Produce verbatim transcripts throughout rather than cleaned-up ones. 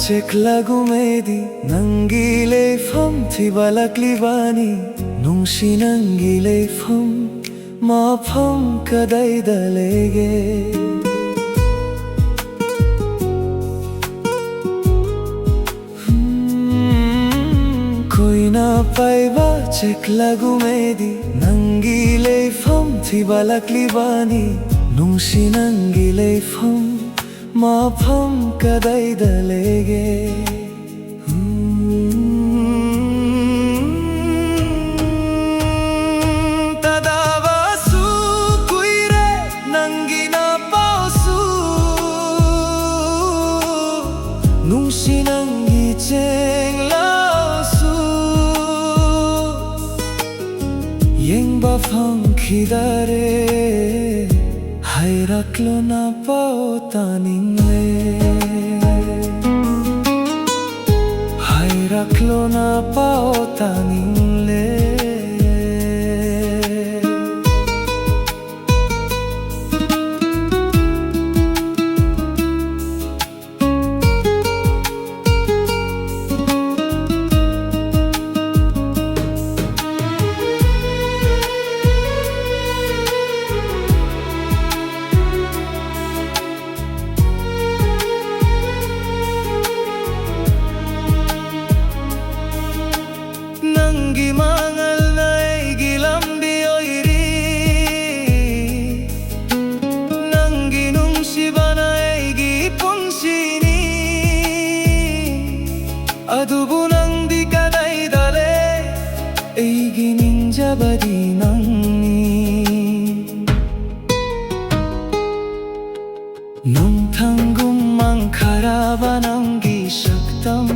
ꯆꯦꯛꯂꯒꯨꯝ ꯑꯩꯗꯤ ꯅꯪꯒꯤ ꯂꯩꯐꯝ ꯊꯤꯕꯂꯛꯂꯤꯕꯅꯤ꯫ ꯅꯨꯡꯁꯤ, ꯅꯪꯒꯤ ꯂꯩꯐꯝ ꯃꯐꯝ ꯀꯗꯥꯏꯗ ꯂꯩꯒꯦ? ꯎꯝ, ꯀꯣꯏꯅ ꯄꯥꯏꯕ ꯆꯦꯛꯂꯒꯨꯝ ꯑꯩꯗꯤ ꯅꯪꯒꯤ ꯂꯩꯐꯝ ꯊꯤꯕꯂꯛꯂꯤꯕꯅꯤ꯫ ꯅꯨꯡꯁꯤ, ꯅꯪꯒꯤ ꯂꯩꯐꯝ ꯃꯐꯝ ꯀꯗꯥꯏꯗ ꯂꯩꯒꯦ? ꯎꯝ, ꯇꯥꯗꯕꯁꯨ ꯀꯨꯏꯔꯦ ꯅꯪꯒꯤ ꯅꯄꯥꯎꯁꯨ꯫ ꯅꯨꯡꯁꯤ, ꯅꯪꯒꯤ ꯆꯦꯡꯂꯥꯎꯁꯨ ꯌꯦꯡꯕ ꯐꯪꯈꯤꯗꯔꯦ꯫ ꯍꯥꯏꯔꯛꯂꯣ ꯅꯄꯥꯎ ꯇꯥꯅꯤꯡꯂꯦ꯫ ꯍꯥꯏꯔꯛꯂꯣ ꯅꯄꯥꯎ ꯇꯥꯅꯤꯡꯂꯦ꯫ ꯅꯪꯒꯤ ꯃꯉꯥꯜꯅ ꯑꯩꯒꯤ ꯂꯝꯕꯤ ꯑꯣꯏꯔꯤ꯫ ꯅꯪꯒꯤ ꯅꯨꯡꯁꯤꯕꯅ ꯑꯩꯒꯤ ꯄꯨꯟꯁꯤꯅꯤ꯫ ꯑꯗꯨꯕꯨ ꯅꯪꯗꯤ ꯀꯗꯥꯏꯗ ꯂꯩ? ꯑꯩꯒꯤ ꯅꯤꯡꯖꯕꯗꯤ ꯅꯪꯅꯤ꯫ ꯅꯨꯡꯊꯪꯒꯨꯝ ꯃꯪꯈꯔꯕ ꯅꯪꯒꯤ ꯁꯛꯇꯝ,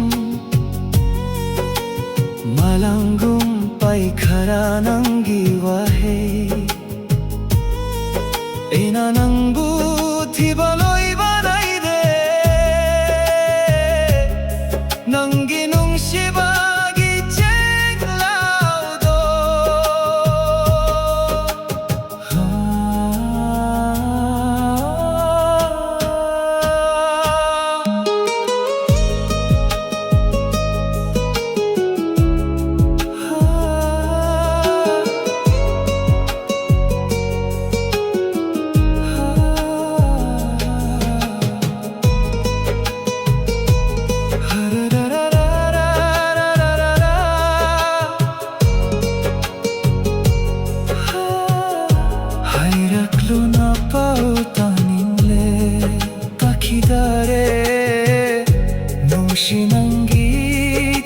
ꯃꯂꯪꯒꯨꯝ ꯄꯥꯏꯈꯔ ꯅꯪꯒꯤ ꯋꯥꯍꯩ, ꯑꯩꯅ ꯅꯪꯕꯨ ꯊꯤꯕ ꯂꯣꯏꯕ ꯅꯥꯏꯗꯦ꯫ ꯅꯪꯒꯤ ꯅꯨꯡꯁꯤꯕꯒꯤ ꯆꯦꯛꯂꯥꯎꯗꯣ꯫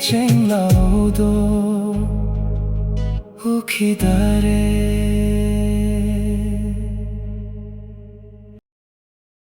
ꯆꯦꯡꯂꯧꯗꯣ ꯎꯈꯤꯗꯔꯦ꯫